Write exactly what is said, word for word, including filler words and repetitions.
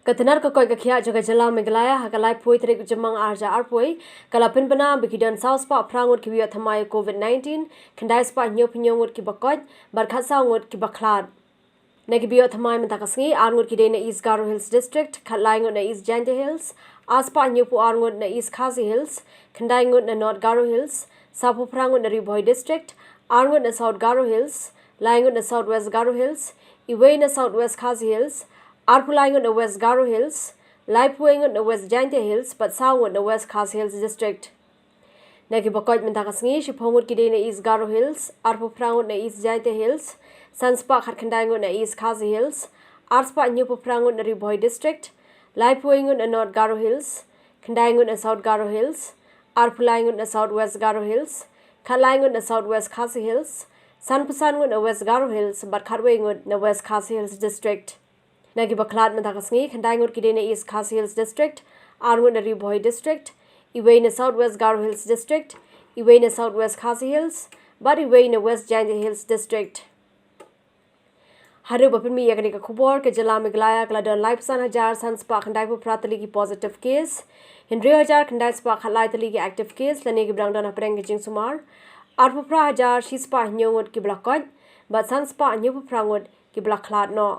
Ka tnad ka koit ka khiah jong ka jylla Meghalaya ha ka laiphew tarik u Jymmang ar hajar arphew ka la pynbna ba ki don saw spah phra ngut kiba ïoh thymmai COVID nineteen, khyndai spah hynñiew phew hynñiew ngut kiba koit bad khatsaw ngut kiba khlad. Na kiba ïoh thymmai mynta ka sngi, ar ngut ki dei na East Garo Hills District, khatlai ngut na East Jaintia Hills, ar spah hynñiew phew ar ngut na East Khasi Hills, khyndai ngut na North Garo Hills, saw phew phra ngut na Ri Bhoi District, ar ngut na South Garo Hills, lai ngut na South West Garo Hills, iwei na South West Khasi Hills, arphew lai ngut na West Garo Hills, laiphew wei ngut na West Jaintia Hills bad saw ngut na West Khasi Hills District. Na kiba koit mynta ka sngi, shiphew ngut ki dei na East Garo Hills, arphew phra ngut na East Jaintia Hills, san spah khatkhyndai ngut na East Khasi Hills, ar spah hynñiew phew phra ngut na Ri Bhoi District, laiphew wei ngut na North Garo Hills, khyndai ngut na South Garo Hills, arphew lai ngut na South West Garo Hills, khatlai ngut na South West Khasi Hills, san phew san ngut na West Garo Hills bad khatwei ngut na West Khasi Hills District. Na kiba khlad mynta ka sngi, khyndai ngut ki dei na East Khasi Hills District, ar ngut na Ri Bhoi District, iwei na South West Garo Hills District, iwei na South West Khasi Hills bad iwei na West Jaintia Hills District. Haduh ba pynmih ïa kane ka khubor, ka jylla Meghalaya ka la don laiphew san hajar san spah khyndai phew phra tylli ki positive case, hynriew hajar khyndai spah khatlai tylli ki active case lane kiba dang don hapdeng ka jingsumar, arphew phra hajar shi spah hynñiew ngut kiba la koit bad san spah hynñiew phew phra ngut kiba la khlad noh.